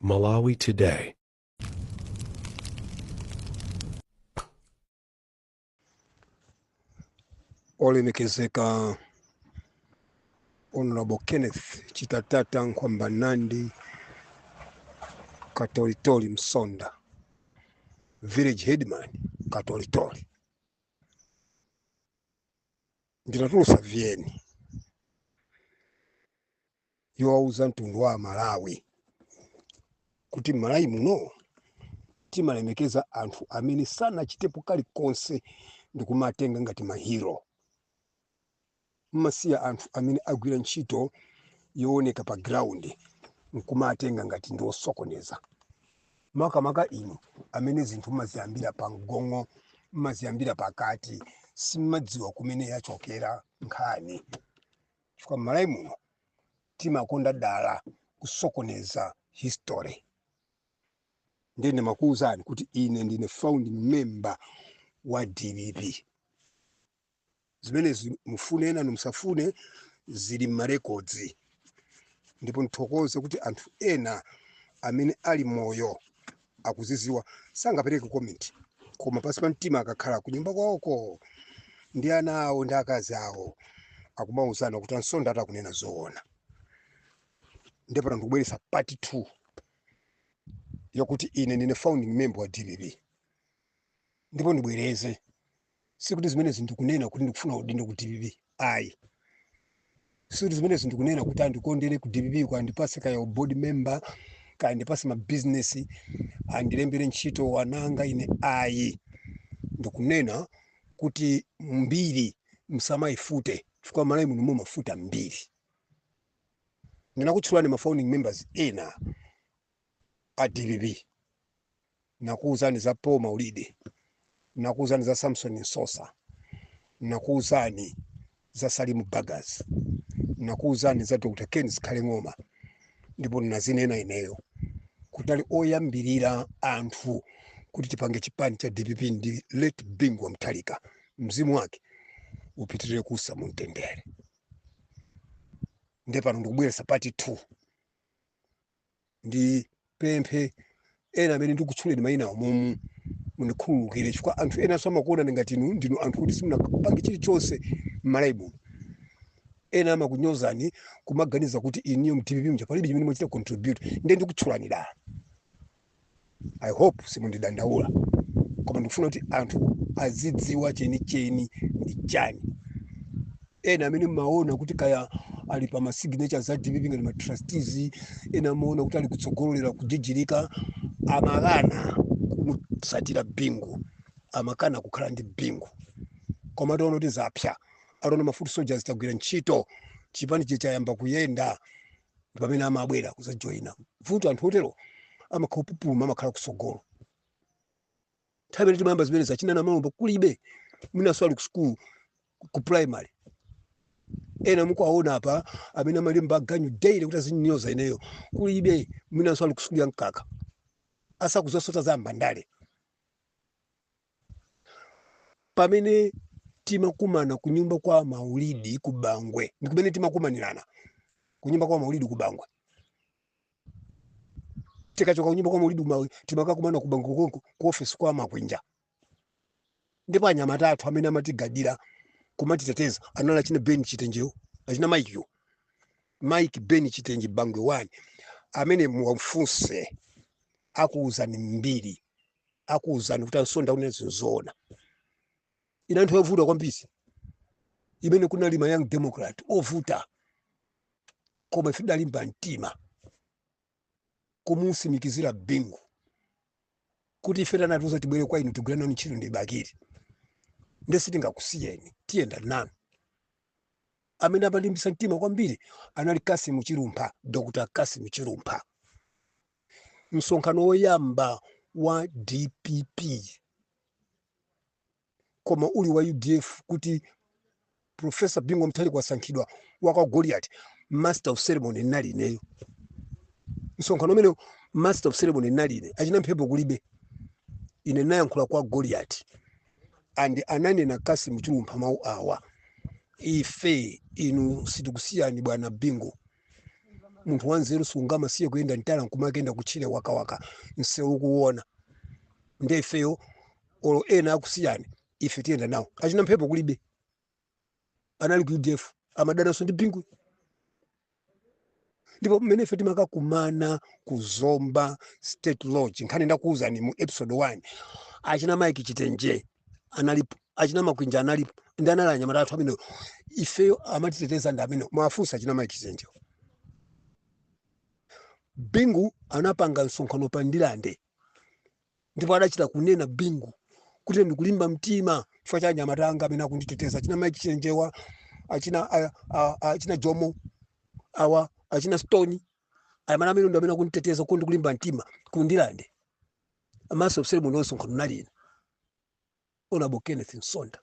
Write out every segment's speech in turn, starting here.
Malawi Today. Olemekezeka Honorable Kenneth Chitatata Nkhwambanandi Katolitoli Msonda, village headman Katolitoli, ndinatulusa VN yowauza mtundu wa Malawi kuti Malawi muno timalemekeza anthu amene sanachitepo kalikonse ndikumatenga ngati mahero. Mmasiya anthu amene agwira ntchito yooneka pa ground nkumatenga ngati ndi osokoneza, makamaka inu amene zinthu mmaziyambira pa mgong'o, mmaziyambira pakati, simmadziwa kumene yachokera nkhani, chifukwa Malawi muno timakonda dala kusokoneza history. Ndiye ndimakuwuzani kuti ine ndine founding member wa DPP. Zimenezi mufune nanu musafune zili m'marekodzi, ndipo nthokoze kuti anthu ena amene ali moyo akuziziwa, sangapereke comment, koma pansi pa mtima akakhala kunyumba kwawoko ndi ana awo ndi akazi awo akumauzana kuti Ansonda atakunena zoona. Ndipo pano ndikubweretsa part 2 yokuti ine ndine founding member wa DPP. Ndipo ndibwereze, sikuti zimenezi ndikunena kuti ndikufuna udindo ku DPP, ayi. Sikuti zimenezi ndikunena kuti andikondere ku DPP, ku andipase kaya board member, kaya andipase ma business, andilembere ntchito ananga ine, ayi. Ndikunena kuti mbiri msamayifute, chifukwa Malawi muno mumafuta mbiri. Ndinakutchulani ma founding members ena a DPP, nakuwuzani za Paul Maulidi, nakuwuzani za Samson Nsosa, nakuwuzani za Salimu Bagas, nakuwuzani za Dr. Ken Zikhale Ng'oma, ndipo ndinazinena ineyo kuti ali oyambirira anthu kuti tipange chipani cha DPP ndi late Bingu wa Mutharika, mzimu wake upitirire kusa mu mtendere. Ndiye pano ndikubweretsa part 2. Ndipemphe ena amene ndikutchuleni mayina awo mundikhululukire, chifukwa anthu ena amakuonani ngati inu ndinu anthu kuti simunapange chilichonse m'Malawi muno. Ena amakunyozani kumaganiza kuti iniyo mu DPP muja palibe chimene mwachita contribute. Ndiye ndikutchulani dala. I hope simundidandaula, koma ndikufuna kuti anthu azidziwa chenicheni ndi chani. Ena amene mmaona kuti kaya ali pa ma signatures a DPP ngati ma trustees, ena amaona kuti ali kutsogolera kujijirika, amakana kumutsatira Bingu, amakana kukhala ndi Bingu. Koma ataona kuti zapsa, ataona ma foot soldiers tagwira ntchito, chipani chayamba kuyenda, ndi pamene amabwera kuzajoyina. Vuto anthu otero amakhala kupupuluma, amakhala kutsogolo. Nthawi imene timayamba zimene zachina na malombo kulibe, mwinanso ali ku school ku primary. Ena mukuwaona apa amene amalemba ganyu daily kuti azinyoza ineyo kulibe, mwinanso ali ku sukulu ya mkaka, asakuzasota za mbandale. Pamene timakumana ku nyumba kwa Maulidi ku Bangwe, ndi kumene timakumanirana ku nyumba kwa Maulidi ku Bangwe. Tikachoka ku nyumba kwa Maulidi timakakumana ku Bangwe konko ku office kwa Makwinja. Ndipo anyamata athu amene amatigadira kumatiteteza anali achina Ben Chitenjewo, achina Mike yo, Mike Ben Chitenje Bangwe 1, amene muwafunse akuwuzani mbiri, akuwuzani kuti Ansonda akunena zinthu zoona. Ina anthu ovuta kwambiri imene kunali ma Young Democrat ovuta, koma ife tidalimba mtima kumusimikizira Bingu kuti ife tanatiuza tibwere kwa inu tigwire nanu ntchito ndi Bakili, ndiye sitingakusiyeni, tiyenda nanu. Amene amalimbisa mtima kwambiri anali Kasimu Chilumpha, Dr. Kasimu Chilumpha. Msonkhano woyamba wa DPP koma uli wa UDF kuti Professor Bingu Mutharika wasankhidwa waka Goliath, master of ceremony nali ineyo. Msonkhano umene master of ceremony nali ine, achina mphepo kulibe, ine nayankhula kwa Goliath, and ananena Kasimu Chilumpha mawu awa: ife inu sitikusiyani bwana Bingu. Munthu wanzeru sungamasiye kuyenda mtala nkumakenda kutchire wakawaka msewu kuona. Ndiye ifeyo olo ena akusiyani, ife tiyenda nawo. Achina mphepo kulibe, anali ku UDF, amadananso ndi Bingu. Ndipo mmene ife timakakumana ku Zomba State Lodge, nkhani ndakuwuzani mu episode 1, achina Mike Chitenje analipo, achina Makwinja analipo, ndi anali anyamata athu amenewo. Ifeyo amatiteteza ndi amenewo. Mwafunsa achina Mike Chitenje. Bingu anapanga msonkhano pa Ndilande, ndipo adachita kunena Bingu kuti ndikulimba mtima chifukwa cha anyamata anga amene akunditeteza, achina Mike Chitenjewa, achina Jomo awa, achina Stone, anyamata amene ndi amene akunditeteza kuti ndikulimba mtima ku Ndilande. Master of ceremony msonkhano nali ine, Honorable Kenneth Msonda.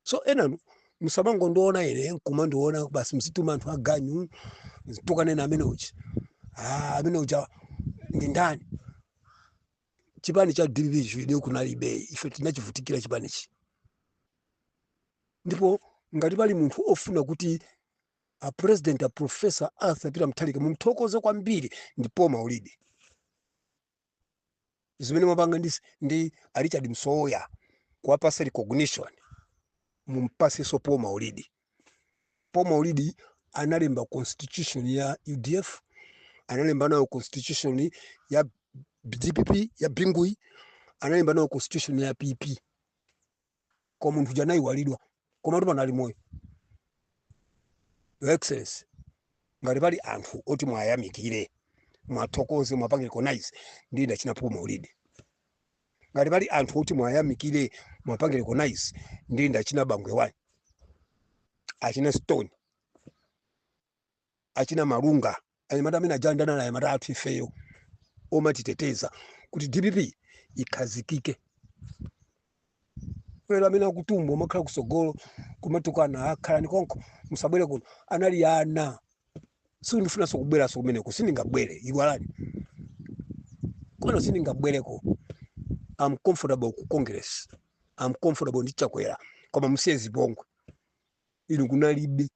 So enanu musamangondiona ine nkumandiona basi, mzituma anthu aganyu tukanena amene uja, ah, amene uja ndi ndani. Chipani cha DPP chide kunalibe, ife tinachivutikira chipanichi. Ndipo ngati pali munthu ofuna kuti a President, a Professor Arthur Peter Mutharika, mumthokoze kwambiri, ndi Paul Maulidi. Zimene mwapanga ndi a Richard Msowoya kuwapasa recognition, mumpasenso Paul Maulidi. Paul Maulidi analemba constitution ya UDF, analemba nayo constitution ya DPP ya Bingui, analemba nayo constitution ya PP. Kwa munthu janayiwalidwa, koma tu panali moyo. Your Excellency, ngati pali anthu oti mwayamikire, mwathokoze, mwapange recognize, ndi ndachina Paul Maulidi. Ngati pali anthu oti mwayamikire, mwapange recognize, ndi ndachina Bangwe 1, achina Stone, achina Malunga, anyamata amene ajandana naye, anyamata athu ifeyo omatiteteza kuti DPP ikhazikike. Lero amene akutumbwa amakhala kusogolo kumatukana, akhalani konko, musabwere kuno, anali ana. Sindifunanso kubweranso kumeneko, sindingabwere, iwalani kumene, sindingabwereko. I'm comfortable ku Congress, I'm comfortable ndi Chakwera, koma musiye zipongwe inu. Kunalibe,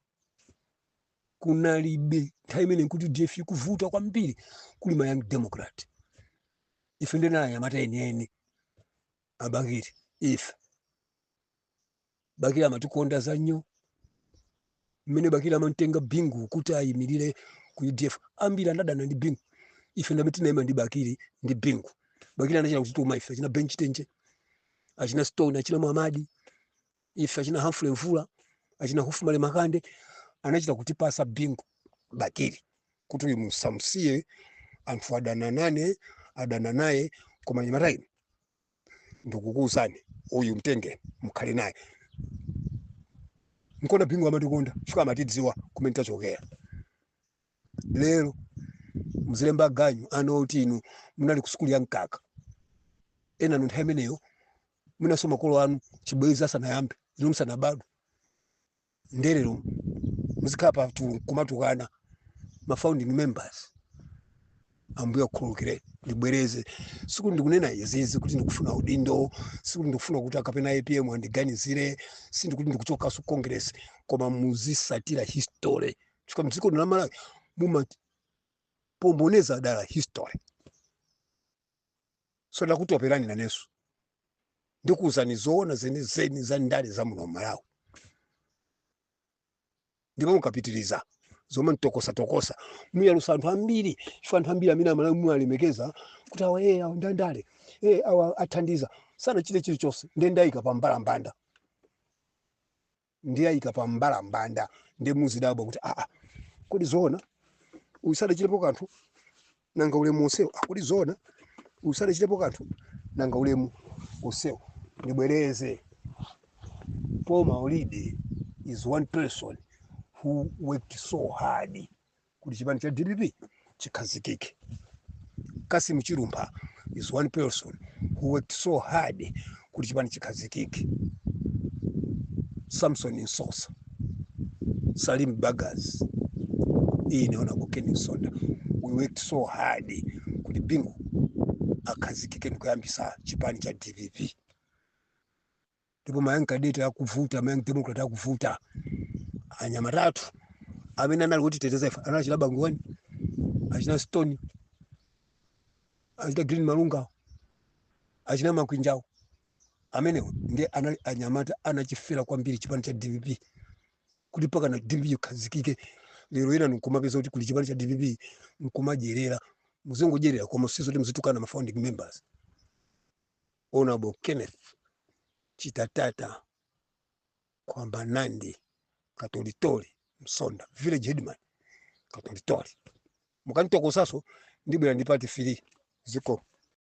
kunalibe nthawi imene nkuti DF ikuvuta kwambiri, kuli ma Young Democrat. Ife ndinali anyamata enieni abakiri. Ife Bakiri amatikonda za nnyo. Mmene Bakiri amamtenga Bingu kuti ayimirire ku UDF, ambiri anadana ndi Bingu. Ife ndamene tinayima ndi Bakiri ndi Bingu. Bakiri anachita kutituma ife, achina Bench Tenje, achina Stone, achina Muhamadi, ife achina Humphrey Mvula, achina Hufumale Makande, anachita kutipasa Bingu Bakiri kuti uyu musamsiye, anthu adana nane, adana naye, koma nyamata inu ndikukuwuzani, uyu mtenge mukhale naye. Nkona Bingu amatikonda chifukwa amatidziwa kumene tachokera. Lero muzilemba ganyu ana oti inu munali ku sukulu ya mkaka, ena nthawi imeneyo munaso makolo anu chibwezi asanayambe, inu musanabadwe. Ndelero muzikhala pa kumatukana ma founding members. Ambuye akhululukire. Ndibwereze, sikuti ndikunena izizi kuti ndikufuna udindo, sikuti ndikufuna kuti akapena APM andiganizire, sindikuti ndikuchokanso Congress, koma muzisatira history, chifukwa mdziko lino la Malawi mumapomboneza dala history. So ndakutoperani nanenso, ndikuwuzani zoona zenizeni za ndale za muno Malawi. Ndipo mukapitiriza zomwe mtokosatokosa, muyalusa anthu ambiri, chifukwa anthu ambiri amene Amalawi muwalemekeza kuti awa awa ndandale, awa athandiza, sanachite chilichonse. Ndiye ndayika pa mbalambanda, ndiye ayika pa mbalambanda, ndiye muzidabwa kuti aa, kodi zoona uyu sadachitepo kanthu, nanga ulemu onsewo? Ah, kodi zoona uyu sadachitepo kanthu, nanga ulemu onsewo? Ndibwereze, Paul Maulidi is one person who worked so hard kuti chipani cha DPP chikhazikike. Kasim Chilumpha is one person who worked so hard kuti chipani chikhazikike. Samson Nsosa, Salim Bagas, ine Honorable Ken Msonda, we worked so hard kuti Bingu akhazikike ndikuyambisa chipani cha DPP. Ndipo ma Young Cadet akuvuta, ma Young Democrat akuvuta, anyamatatu Amene anali kutiteteza ife anali achina Banguwani, achina Stone, achina Green Malunga, achina Makwinjawo. Amenewo ndiye anali anyamata anachifera kwambiri chipani cha DPP kuti mpaka na DPP ikhazikike. Lero ena nkumapeza kuti kuli chipani cha DPP nkumadyerera. Muzingodyerera, koma sizoti muzitukana ma founding members. Honorable Kenneth Chitatata Kwamba Nandi Katolitoli Msonda, village headman Katolitoli, mukanitokosaso ndibwera ndipati fili ziko.